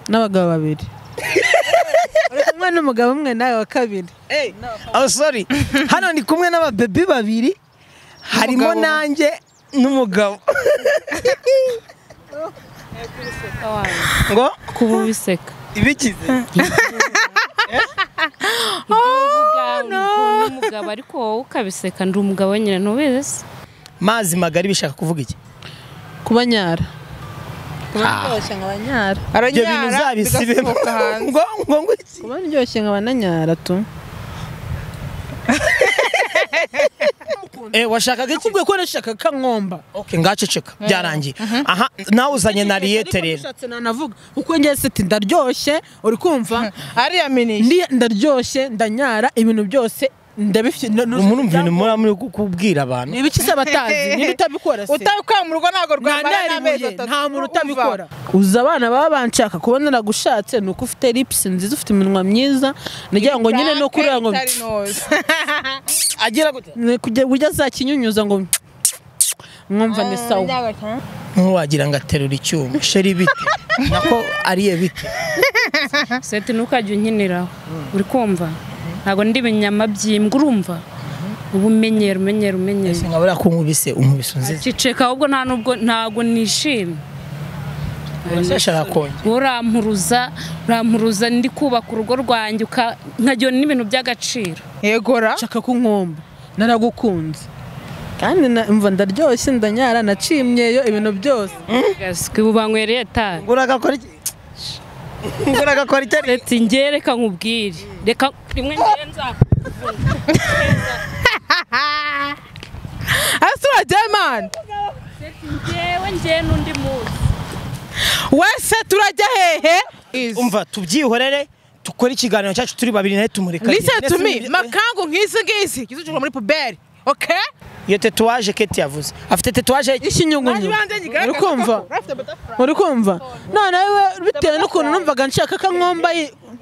N'abagabo babiri. Uri kumwe n'umugabo umwe nawe wa kabiri. Oh sorry. Hano ndi kumwe n'ababebi babiri harimo nanjye n'umugabo. Ngo kuba ubiseka ibikize. Oh no, umugabo ariko wowe ukabiseka ndi umugabo nyine ntubizi. Mazi magari bishaka kuvuga iki? Kuba nyara. Kuba ndyoshye nkaba nyara. Ibyo bintu uzabisibemo. Ngo ngo ngo iki? Kuba ndyoshye nkaba nanyara tu. Washakaga iki? Nakubwiye ko nashakaga kankomba. Okay, ngaceceka byarangiye. Aha, nawe uzanye na Ariete rero. Nashatse nanavuga uko ngiye seti ndaryoshye, uri kumva? Ariya minisha. Ndaryoshye, ndanyara ibintu byose ndabifite. Murumva ibintu muri kubwira abantu. Ni ibiki se batazi? Niba utabikora se? Utabikora mu rugo ntago rwamara n'amezi atatu. Nta muntu utabikora. Uza abana baba banshaka kubona nagushatse nuko ufite lips nziza, ufite iminwa myiza, nagira ngo nyine no kurira ngo agira gute? Kujya ujya zakinyunyuza ngo mwumva ni sawa. Nkuwagira ngo aterura icyuma. Sheri bite? Nako ariye bite? Seti nukajya unkiniraho. Uri kumva? Ntago ndi binyama byimbwa urumva? Ubumenyero umenyero umenyero. Ese nkabura kunkubise unkubise nziza. Ciceka ahubwo nta nubwo ntago nishimye. Urashaka kongera. Urampuruza, urampuruza ndi kubaka urugo rwanjye nkagira n'ibintu by'agaciro. Yegora. Shaka kunkomba. Naragukunze. Kandi mva ndaryoshye ndanyara nacimyeyo ibintu byose. Gaswe ubanywereye ta. Nguragakora iki? Nguragakora iki? Ati ngereka nkubwire. Reka rimwe ngenza. Asura German. Ngewe nge nundi munsi. Wese turajya hehe? Umva tubyihorere tukora ikiganiro cyacu turi babiri naye tumureka. Listen to me, makangu nk'izi ngizi kizucurwa muri puberi. Okay? Iyo tatuwaje Keti yavuze. Afite tatuwaje y'ikinyugunyugu. Uri kumva? Uri kumva? None wewe bitewe n'ukuntu numvaga nshaka kankomba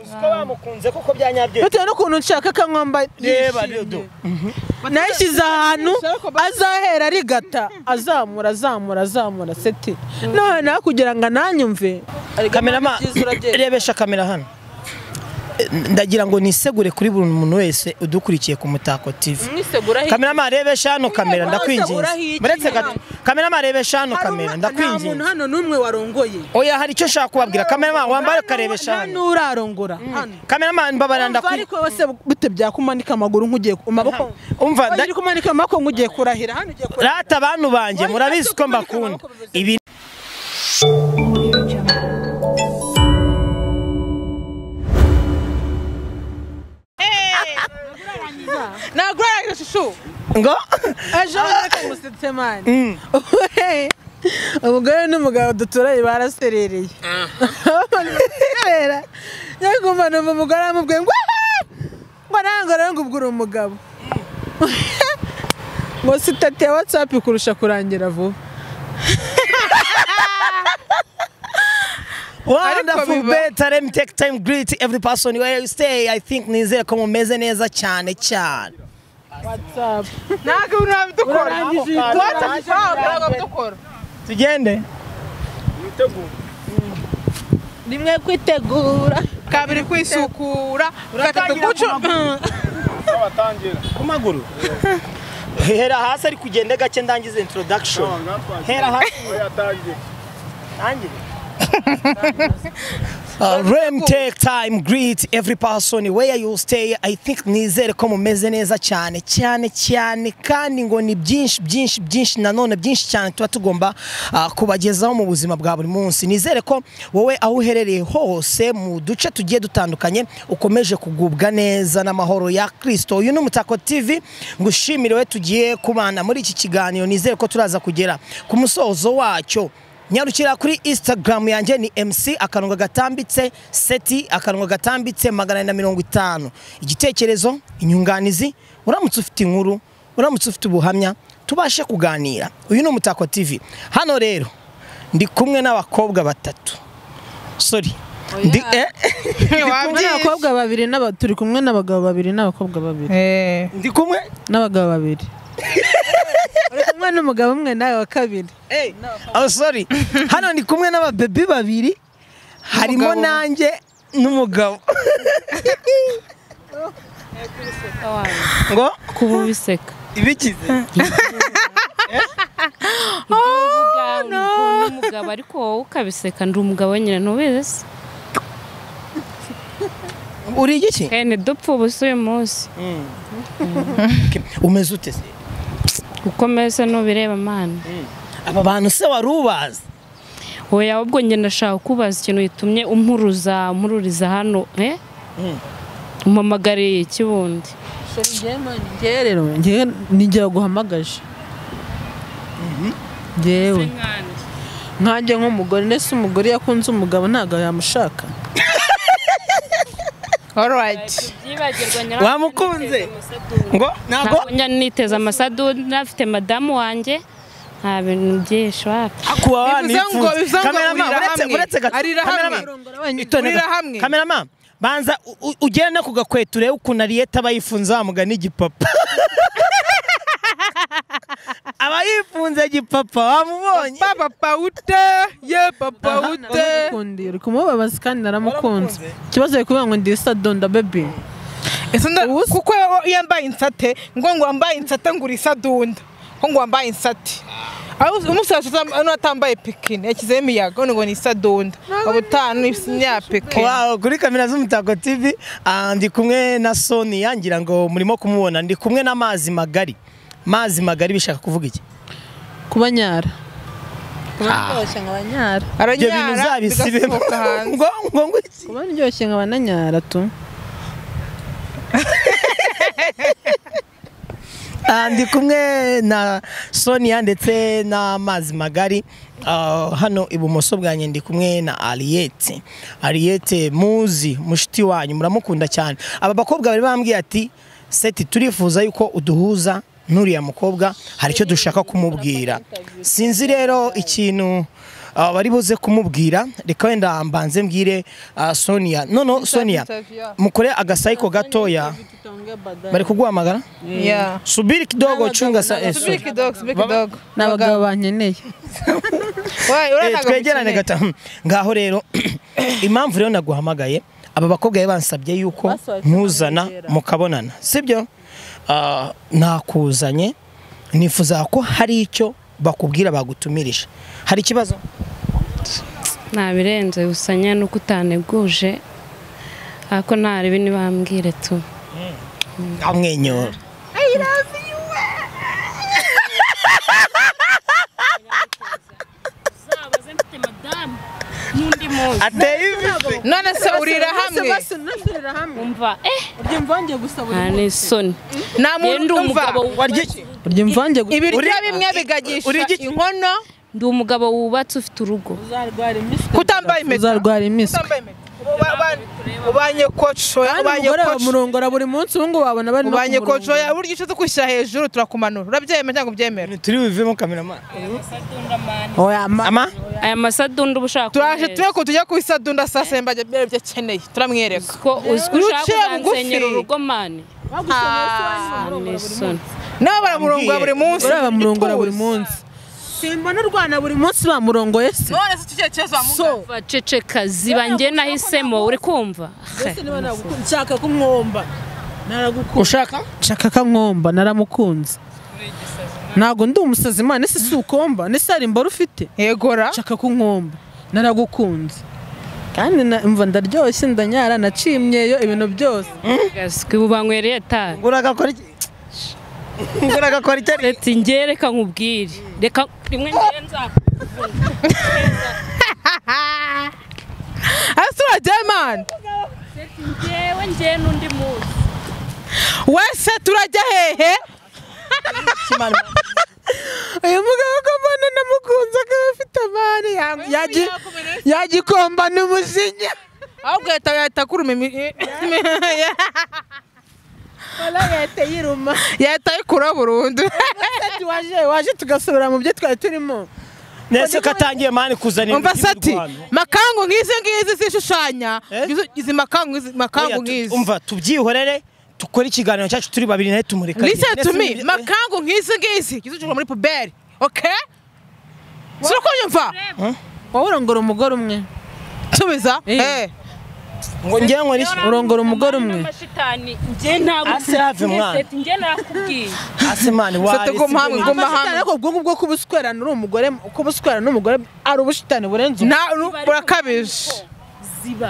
uko bamukunze koko byanyabyo. Bitewe n'ukuntu nshaka kankomba reba dodo. Nayishyize ahantu azahera arigata azamura azamura azamura seti. None kugira ngo nanyumve. Kamerama rebesha kamera hano. Ndagira ngo nisegure kuri buri muntu wese udukurikiye ku Mutako TV. Kamerama rebesha hano kamera ndakwinginze. Muretse gato. Kamerama rebesha hano kamera ndakwinginze. Nta muntu hano numwe warongoye. Oya hari icyo nshaka kubabwira. Kamerama wambare karebesha hano. Hano urarongora. Hano. Kamerama mbabara ndakwinginze. Ariko wese bite byakumanika amaguru nkugiye amaboko. Umva ndari kumanika amaboko nkugiye kurahira hano ugiye kurahira. Rata abantu banje murabizi ko mbakunda. Ibi ngo ejo reka musetse mani. Umugore n'umugabo duturanye baraserereye. Nyagumva numva umugore amubwiye ngo ngo nango rero ngo ubwo uri umugabo. Ngo sitati ya WhatsApp kurusha kurangira vuba. Wonderful better let me take time greet every person where you stay. I think nizere ko mumeze neza cyane cyane. WhatsApp. Ntago urabidukora. WhatsApp ntabwo. Tugende. Rimwe kwitegura, kabiri kwisukura, gatatu gucu. Abatangira. Ku maguru. Hera hasi ari kugenda gake ndangize introduction. Hera hasi yatangiye. Tangire. Rem take time greet every person where you stay. I think nizere ko mumeze neza cyane cyane cyane kandi ngo ni byinshi byinshi byinshi nanone byinshi cyane tuba tugomba kubagezaho mu buzima bwa buri munsi. Nizere ko wowe aho uherereye hose mu duce tugiye dutandukanye ukomeje kugubwa neza n'amahoro ya Kristo. Uyu ni Umutako TV, ngushimire we tugiye kubana muri iki kiganiro. Nizere ko turaza kugera ku musozo wacyo. Nyarukira kuri Instagram yanjye ni MC akarongo gatambitse seti akarongo gatambitse 450. Igitekerezo, inyunganizi, uramutse ufite inkuru, uramutse ufite ubuhamya, tubashe kuganira. Uyu ni Umutako TV. Hano rero ndi kumwe n'abakobwa batatu. Sorry. Ndi kumwe n'abakobwa babiri turi kumwe n'abagabo babiri n'abakobwa babiri. Ndi kumwe n'abagabo babiri. Uri kumwe n'umugabo umwe nawe wa kabiri. Oh sorry. Hano ndi kumwe n'ababebi babiri Harimo nanjye n'umugabo. Ngo kuba ubiseka ibikize. Oh no, n'umugabo ariko wowe ukabiseka ndi umugabo nyine ntubizi. Uri igiki? Kene dupfa ubusa uyu munsi. Umeze ute se? Uko meze nubireba mana. Aba bantu se warubaza? Oya ahubwo njye ndashaka kubaza ikintu gitumye umpuruza umururiza hano eh? Umpamagariye iki bundi? Njye rero njye nijya guhamagaje. Njyewe nkanjye nk'umugore nese umugore yakunze umugabo ntago yamushaka. All right. Wamukunze? Ngo ntago niteza amasadu nafite madamu wanjye nta bintu byinshi wapi. Akuwa nifuza. Cameraman uretse gato. Cameraman banza ugende ku gakweto urebe ukuntu Ariete abayifunze wamugana igipapa. Abayifunze igipapa wamubonye. Papa ute ye papa ute. Uri kumubabaza kandi naramukunze. Ikibazo ari kuvuga ngo ndi sadonda baby. Ese kuko yambaye insate ngo wambaye insate ngo uri sadunda. Ngo wambaye insate. Umusaza atambaye pikini yakizeho imiyaga ngo ni sadunda ubutanu ya pikini. Wow, kuri kamera z'Umutako TV ndi kumwe na Sonia ngira ngo murimo kumubona ndi kumwe n'amazi magari. Mazi magari bishaka kuvuga iki? Kuba nyara. Kuba ndyoshye nkaba nyara. Aranyara bigasohoka hanze. Ngo iki? Kuba ndyoshye nkaba nanyara tu. Ndi kumwe na Sonia ndetse n'amazi magari. Hano ibumoso bwanjye ndi kumwe na Ariete. Ariete muzi mushiti wanyu muramukunda cyane. Aba bakobwa bari bambwiye ati Seti turifuza yuko uduhuza nuriya mukobwa hari icyo dushaka kumubwira. Sinzi rero ikintu bari buze kumubwira reka wenda mbanze mbwire Sonia. No Sonia mukore agasayiko gatoya. Bari kuguhamagara? Yeah. Subiri kidogo chunga sa subiri kidogo, subiri kidogo. N'abagabo bankeneye. Twegerane gato. Ngaho rero impamvu rero naguhamagaye aba bakobwa bansabye yuko nkuzana mukabonana. Sibyo? Nakuzanye nifuza ko hari icyo bakubwira bagutumirisha. Hari ikibazo? Nabirenze usanya nuko utaneguje ako ntari bini bambwire tu. Amwenyura. I love you. Zabaze mfite madame n'undi munsi. Ateye ivi. None se urira hamwe. Umva urya imvange gusa buri munsi. Ni soni. Nta muntu umugabo warya iki? Urya imvange gusa. Ibiryo bimwe bigagisha inkono. Ndi umugabo wubatse ufite urugo. Uzarwara impiswi. Kutambaye impeta. Uzarwara impiswi. Ubanye koco, ubanye koco. Bamurongora buri munsi ubu ngo babona bari no ubanye koco ya buryo icyo tukwishyira hejuru turakumanura. Urabyemera cyangwa ubyemera? Turi bivemo cameraman. Oya ama aya masadunda ubushaka. Turaje tube ko tujya ku isadunda sasa mbajya byari byakeneye. Turamwereka. Ko uzwi ushaka kuzasenyera urugo mani. Nabo baramurongora buri munsi. Baramurongora buri munsi. Simbona urwana buri munsi bamurongoye se. None se tugiye kibazo bamuga. Ceceka ziba nge nahisemo uri kumva. Ese niba nshaka kumwomba naragukunze. Ushaka? Nshaka kankomba naramukunze. Ntago ndi umusazi Imana ese si ukomba nese hari imboro ufite. Yegora. Nshaka kunkomba naragukunze. Kandi mva ndaryoshye ndanyara nacimyeyo ibintu byose. Gaswi bubanywereye ta. Uragakora iki? Nguragakora iki? Ati ngereka nkubwire. Reka rimwe ngenza. Asura German. Ngewe nge nundi munsi. Wese turajya hehe? Uyu mugabo ko mbona namukunze akaba afite amani yagikomba n'umujinya. Ahubwo yahita kuruma yahita yiruma. Yahita ayikura burundu. Waje tugasubira mu byo twari turimo. Nese katangiye mani kuzana umva sati makangu ngizi ngizi zishushanya izi makangu izi makangu ngizi. Umva tubyihorere tukore ikiganiro cyacu turi babiri naye tumureka. Listen to me makangu ngizi ngizi gizucurwa muri puberi. Okay? Siro kunyumva? Wowe urongora umugore umwe. Subiza. Ngo ngiye nkora iki? Urongora umugore umwe. Ngiye ntabwo Ase have mwana. Ngiye narakubwiye. Ase mani wari. Amashitani ariko ubwo ngubwo kubuswerana uri umugore, kubuswerana n'umugore ari ubushitani burenze. Na burakabije.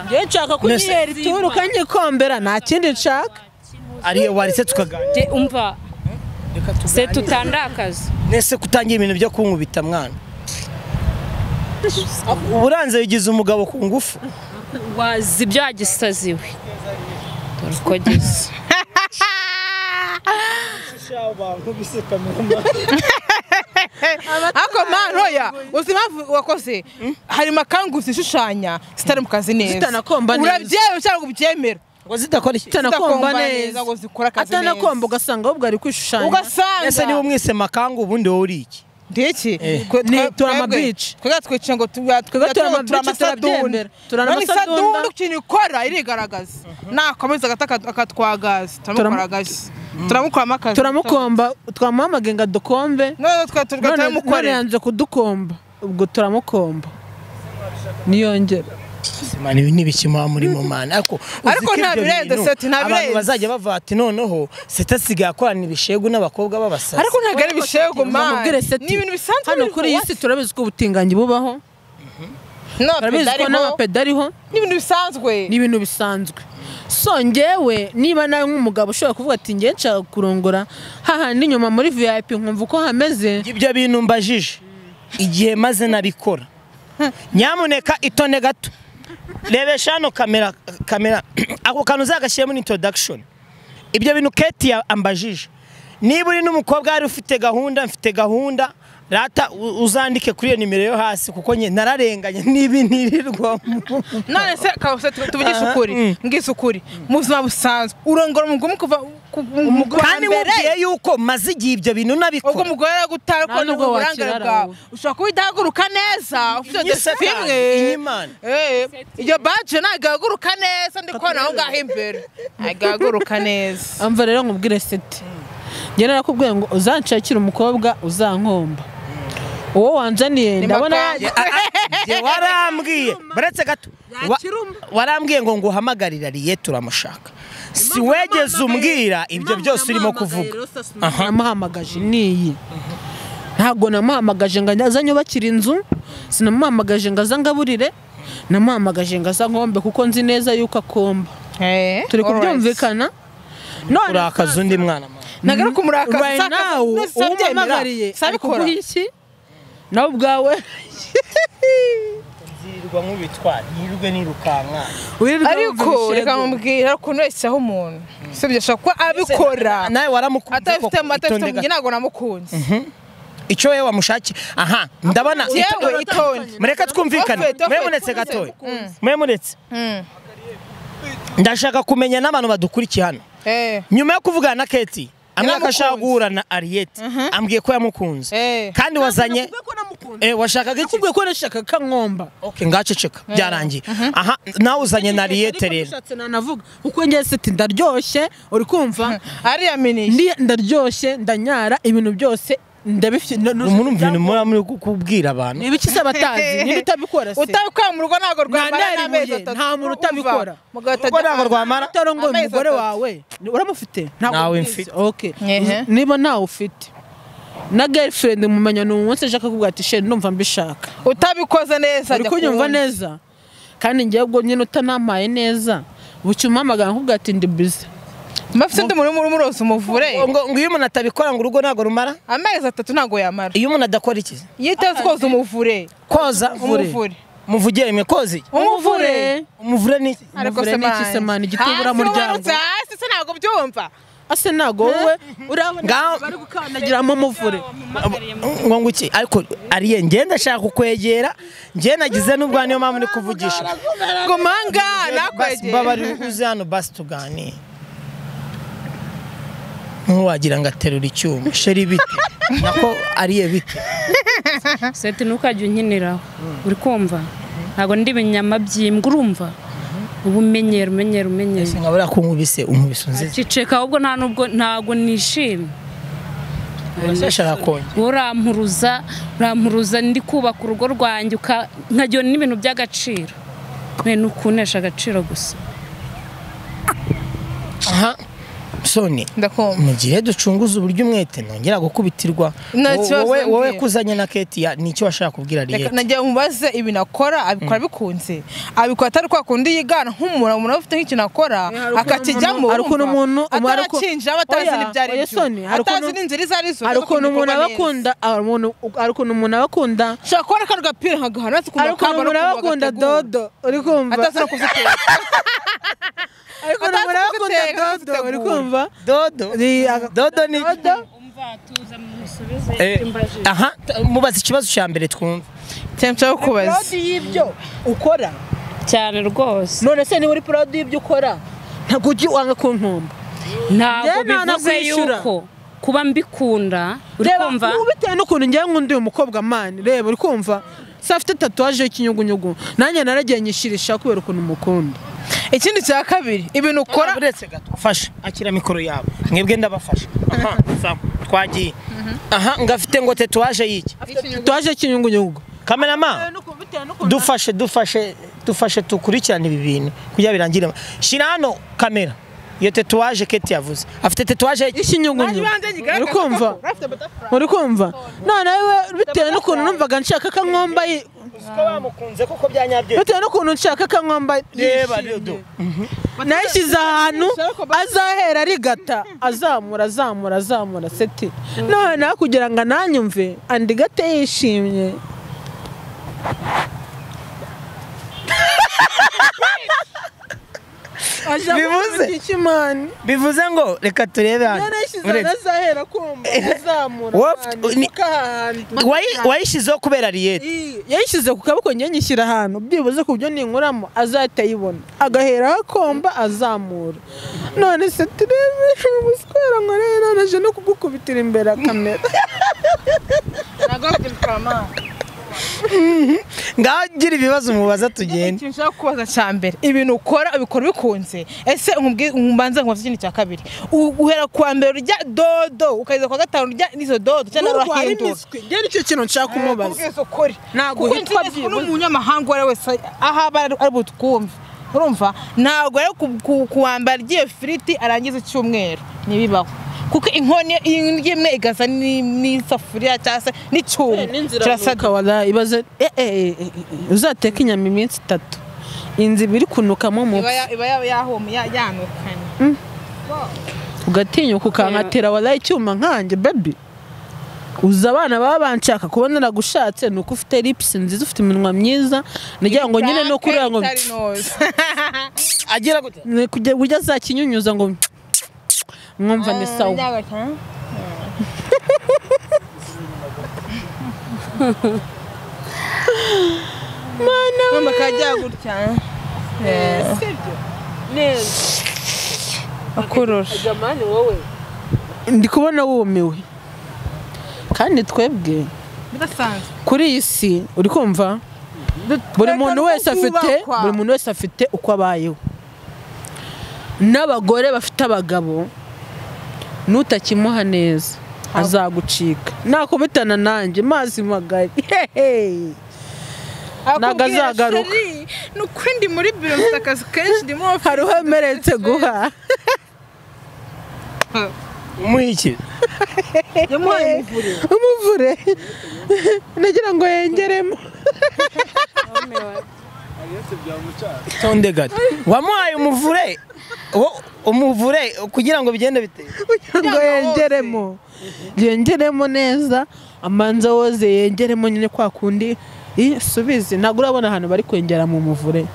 Ngiye nshaka kunyihera ituru kanyikombera nta kindi nshaka. Ariye warise tukaganira. Umva. Se tutandakaza. Nese kutangira ibintu byo kunkubita mwana. Uburanze bigize umugabo ku ngufu. Wazi ibyagisaziwe. Dore uko gisa. Ako man hoya uzi impamvu wakoze hari makangu zishushanya zitari mu kazi neza. Zitanakomba neza. Urabyemera cyangwa ubyemera? Ngo zidakora iki? Zitanakomba neza ngo zikora akazi neza. Atanakomba ugasanga ahubwo ari kwishushanya. Ugasanga. Ese niba umwise makangu ubundi wowe uri iki? Ndiki turama beach twega twica ngo turamasadunda turamasadunda ikintu ikora irigaragaza nakomeza agataka akatwagaza turamukoragaza turamukoramo akazi turamukomba twamuhamagaye ngo adukombe none turamukorera yanze kudukomba ubwo turamukomba niyongera. Mani ibi nibikima muri mu mana ariko ariko nta birenze seti nta birenze abantu bazajya bava ati noneho seti asigaye akorana ibishegu n'abakobwa b'abasazi ariko ntago ari ibishegu man ni ibintu bisanzwe hano kuri iyi si turabizi ko ubutinganyi bubaho turabizi ko n'amapeda ariho ni ibintu bisanzwe ni ibintu bisanzwe so ngewe niba nawe nk'umugabo ushobora kuvuga ati ngewe nshaka kurongora hahandi inyuma muri VIP nkumva uko hameze ibyo bintu mbajije igihe maze nabikora nyamuneka itone gato rebesha hano kamera kamera ako kantu uzagashyiramo introduction ibyo bintu Keti ambajije niba uri n'umukobwa yari ufite gahunda mfite gahunda rata uzandike kuri iyo nimero yo hasi kuko nye nararenganye nibi nirirwa none se kawuse tuvugishe ukuri ngise ukuri mu buzima busanzwe urongora umugore kuva kandi wubwiye yuko maze igihe ibyo bintu nabikora ubwo umugore aragutara ko nubwo uburangare bwawe ushobora kuba idahaguruka neza ufite defimwe iyo baje ntabwo ihaguruka neza ndi kubona aho ngaho imbere ntabwo ihaguruka neza amva rero nkubwire seti njye narakubwiye ngo uzanshakire umukobwa uzankomba uwo wanzaniye ndabona warambwiye baretse gato warambwiye ngo nguhamagarire Ariye turamushaka si wegeze umbwira ibyo byose urimo kuvuga namuhamagaje niyi ntabwo namuhamagaje ngo aze anyubakire inzu sinamuhamagaje ngo aze angaburire namuhamagaje ngo aze ankombe kuko nzi neza yuko akomba turi kubyumvikana urakaza undi mwana nagaruka umurakaza right now umuhamagariye ari kuguha iki nawe ubwawe nzirirwa nk'ubitwara yirirwe nirukanka ariko reka mubwira ukuntu wese aho umuntu sibyo ashobora kuba abikora nawe waramukunze atafite atafite ntabwo namukunze icyo wewe wamushakiye aha ndabona mureka twumvikane mwe gatoya mwe muretse ndashaka kumenya n'abantu badukurikiye hano nyuma yo kuvugana na Keti amwe akashaka guhura na Ariete ambwiye ko yamukunze kandi wazanye washakaga iki nakubwiye ko nashakaga kankomba okay ngaceceka byarangiye aha nawe uzanye na Ariete rero nashatse nanavuga kuko njye seti ndaryoshye uri kumva ariya mini ndaryoshye ndanyara ibintu byose ndabifite murumva ibintu muri kubwira abantu ni ibiki se abatazi niba utabikora se utabikora mu rugo ntabwo rwamara n'amezi atatu nta muntu utabikora urugo ntabwo rwamara utarongoye umugore wawe uramufite ntawe mfite okay niba ntawe ufite na girlfriend mumenya ni umunsi ejo akakubwira ati sheri ndumva mbishaka utabikoze neza uri kunyumva neza kandi njyewe ubwo nyine utanampaye neza bucya umpamagara nkubwira ati ndi busy mafite undi muntu umuroza umuvure ngo iyo umuntu atabikora ngo urugo ntabwo rumara amezi atatu ntabwo yamara iyo umuntu adakora iki yitaze koza umuvure koza umuvure muvugire mwe koza iki umuvure umuvure ni iki umuvure ni iki se mani igitubura muryango hasi se ntabwo byumva ase ntabwo wowe urabona bari gukandagiramo umuvure ngo ngo iki ariko Ariye ngenda ashaka kukwegera njye nagize n'ubwa niyo mpamvu ndi kuvugisha ngo manga nakwegera mbabari uze hano basi tuganire ntuwagira ngo aterura icyuma sheri bite nako Ariye bite seti ntukajya unkiniraho uri kumva ntabwo ndi ibinyama by'imbwa urumva ubumenyero umenyero umenyero ese nkabura ko nkubise unkubise unziza ceceka ahubwo nta nubwo ntabwo nishimye urashaka kongera urampuruza urampuruza ndi kubaka urugo rwanjye nkagira n'ibintu by'agaciro Mwe nukunesha agaciro gusa. Aha Soni ndakumva mugire ducunguza uburyo umwete nongera gukubitirwa. Wowe kuzanye na Ketia nicyo washaka kubwira Riet? Nagiye mubaze ibintu akora abikora bikunze, abikora atari kwa kundi yigana nk'umuntu umuntu afite nk'ikintu akora akakijyamo, hari ukuntu umuntu atarakinjira abatazi n'ibyari byo, atazi n'inzira izo arizo, hari ukuntu umuntu abakunda, hari ukuntu umuntu abakunda shaka kubona kano gapira nkagahana hari ukuntu umuntu abakunda dodo uri kumva atazi no kuziteka ariko umuntu abakunda dodo uri kumva dodo dodo ni dodo. Umva tuza musubize imbaje. Aha mubaza ikibazo cya mbere twumva. Cyangwa kubaza proud y'ibyo ukora cyane rwose. None se ni uri proud y'ibyo ukora ntabwo ujye wanga kunkumba. Ntabwo bivuze yuko kuba mbikunda uri kumva bitewe n'ukuntu ngiye nkunda uyu mukobwa man reba uri kumva se afite tatuwaje y'ikinyugunyugu nanjye naragiye nyishirisha kubera ukuntu mukunda. Ikindi cya kabiri ibintu ukora uretse gato fasha akira mikoro yawe mwebwe ndabafasha. Aha sawa twagiye. Aha ngafite ngo tatuwaje y'iki? Tatuwaje y'ikinyugunyugu. Cameraman dufashe dufashe dufashe tukurikirane ibi bintu kugira birangire. Shira hano kamera iyo tatuwaje Keti yavuze afite tatuwaje y'ikinyugunyugu uri kumva uri kumva none we bitewe n'ukuntu numvaga nshaka ka nkomba uko bamukunze koko byanyabyo bitewe n'ukuntu nshaka ka nkomba reba dodo nayishyize ahantu azahera arigata azamura azamura azamura seti none kugira ngo ananyumve andigate yishimye. Bivuze ngo reka turebe hano wayishyizeho kubera Riet yayishyize ku kaboko njye nyishyira ahantu byibuze ku byo ninkuramo azahita ayibona agahera akomba azamura. None se turebe ubuswera nkorera naje no kugukubitira imbere ya kamera. Ngagira ibibazo mubaza tugende. Ikintu nshaka kubaza cya mbere ibintu ukora ubikora bikunze ese nkumbanza nkubaza ikintu cya kabiri uhera kwa mbere urya dodo ukageza kwa gatanu urya nizo dodo cyangwa urahindura? Njye nicyo kintu nshaka kumubaza ntabwo hitwa byibuze n'umunyamahanga uwo ari wese aho aba ari butwumve urumva ntabwo ari kuwambara igiye firiti arangiza icyumweru ntibibaho kuko inkoni imwe igaza n'isafuriya cyangwa se n'icyuma kirasada wala ibaze uzateka inyama iminsi 3 inzu ibiri kunukamo mu iba yahomye yanukanye ugatinyuka ukankatira wala icyuma nkanjye baby uza abana baba banshaka kubona nagushatse nuko ufite lips nziza ufite iminwa myiza nagira ngo nyine no kurira ngo agira gute kujya ujya zakinyunyuza ngo mwumva ni sawa. Mana mama kajya gutya sibyo neza akorora jamani wowe ndi kubona wumiwe kandi twebwe bidasanzwe kuri iyi si uri kumva buri muntu wese afite buri muntu wese afite uko abayeho n'abagore bafite abagabo nutakimuha neza azagucika nakubitana nanjye mazi magari ntabwo azagaruka nuko ndi muri biro mfite akazi kenshi ndimo hari uwemeretse guha umuhiki yamuhaye umuvure nagira ngo yengeremo tonde gato wamuhaye umuvure umuvure kugira ngo bigende bite kugira ngo yengeremo yengeremo neza amanza woze yengeremo nyine kwa kundi subizi ntabwo urabona ahantu bari kwengera mu muvure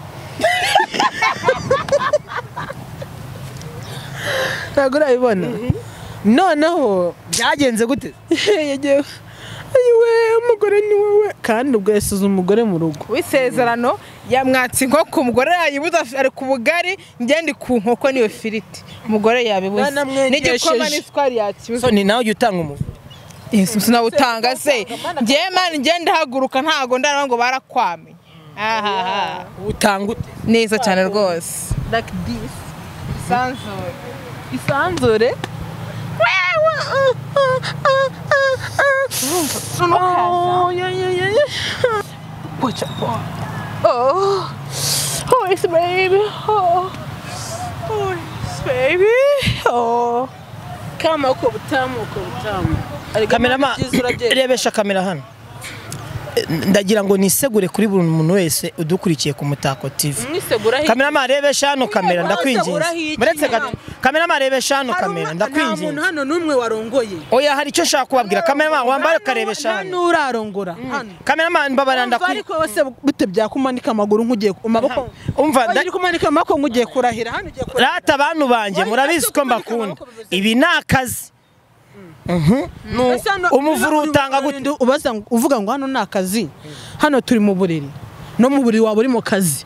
ntabwo urabibona noneho byagenze gute ayiwe umugore ni wowe kandi ubwo yasize umugore mu rugo w'isezerano yamwatse inkoko umugore yayibuze ari ku bugari ngende ku nkoko niyo firiti umugore yabibuze n'igikoma n'isukari yakibuze so ni nawe ujya utanga umuvure Yesu sinawutanga se njye mani njye ndahaguruka ntago ndaraba ngo barakwamenye ahaha utanga ute neza cyane rwose like this isanzure isanzure Oh yes baby. Oh. Oh yes baby. Oh. Kama uko butamu uko butamu. Kamerama rebesha kamera hano. Ndagira ngo nisegure kuri buri muntu wese udukurikiye ku Mutako TV. Kamerama rebesha hano kamera ndakwinginze. Muretse gato. Kamerama rebesha hano kamera ndakwinginze. Nta muntu hano numwe warongoye. Oya hari icyo nshaka kubabwira. Kamerama wambare karebesha hano. Hano urarongora. Hano. Kamerama mbabara ndakwinginze. Ariko wese bite byakumanika amaguru nkugiye amaboko. Umva ndari kumanika amaboko nkugiye kurahira hano ugiye kurahira. Rata abantu banje murabizi ko mbakunda. Ibi ni akazi. Umuvuru utanga gute ubaza uvuga ngo hano ni akazi, hano turi mu buriri, no mu buriri waba uri mu kazi.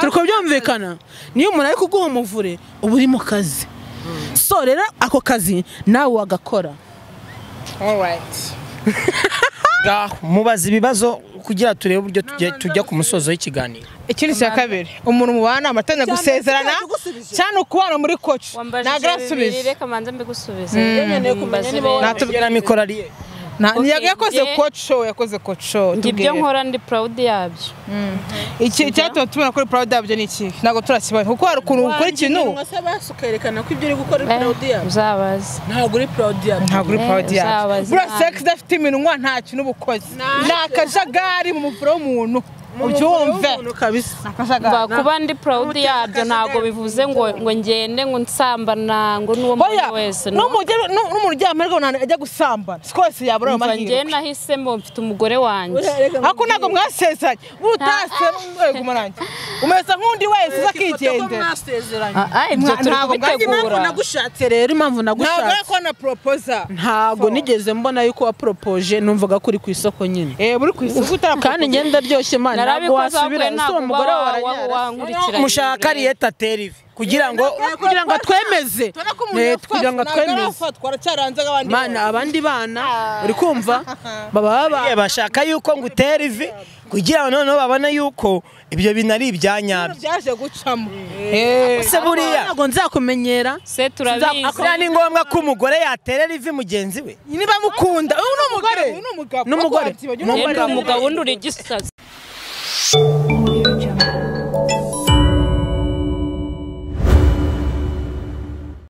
Turi kubyumvikana, niyo umuntu ari kuguha umuvure uba uri mu kazi. So rero ako kazi nawe wagakora. Alright. Mubaza ibibazo kugira turebe uburyo tujya ku musozo w'ikiganiro. Ikindi cya kabiri, umuntu mubana amatanya gusezerana cyane ukubana muri coach nagrasubize. Reka manze mbigusubize. Natubwira mikoro ari yakoze coach show, yakoze coach show. Ibyo nkora ndi proud yabyo. Iki cyatuma tubona kuri proud yabyo ni iki? Ntago turakibona kuko hari ukuntu ukora ikintu ukerekana ko ibyo uri gukora uri proud yabyo. Uzabaza. Ntago uri proud yabyo. Ntago uri proud yabyo. Bura sex idafite iminwa nta kintu ubukoze. Ni akajagari mu mufuro w'umuntu. Ubyumve kuba ndi proud yabyo ntago bivuze ngo ngo ngende ngo nsambana ngo nuwo muntu wese n'umuntu uryamye ariko ajya gusambana twese yabura ayo mahirwe. Njye nahisemo mfite umugore wanjye ariko ntabwo mwasezeranye utase guma nanjye umeze nk'undi wese uza akigendera. Ibyo turi kubitegura. Nagushatse rero impamvu nagushatse ntabwo ariko na proposa ntabwo nigeze mbona yuko wapropoje, numvaga ko uri ku isoko nyine. Uri ku isoko utarapropoje kandi ngenda ryoshye mana. Ntabwo wasubira umugore wawe mushaka Arieta Terive kugira ngo twemeze, kugira ngo twemeze mana abandi bana uri kumva baba bashaka yuko ngo utere ivi kugira ngo noneho babone yuko ibyo bintu ari ibyanyabyo byaje gucamo. Se buriya ntabwo nzakumenyera se turabizi. Ni ngombwa ko umugore yaterera ivi mugenzi we niba mukunda. Uyu ni umugore n'umugore n'umugabo undi uri gisazi. Audio Jungle.